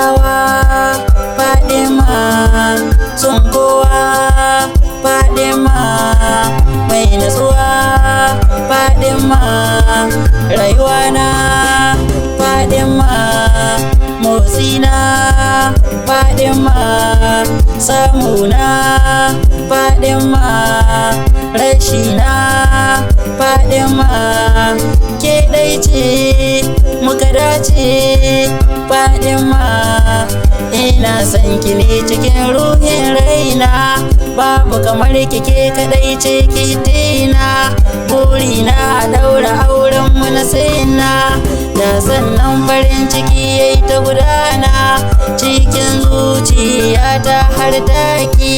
Kyakkyawa Fadima, son kowa Fadima, mai natsuwa Fadima, rayuwa na Fadima, motsina Fadima, samuna Fadima, rashina Fadima, ke ɗai ce muka dace Fadima. Ina son ki ne cikin ruhin raina, babu kamar ki, ke kaɗai ce kitina. Burina a daura auren mu na sina, da sannan farin ciki yayi ta gudana cikin zuciyata har taki.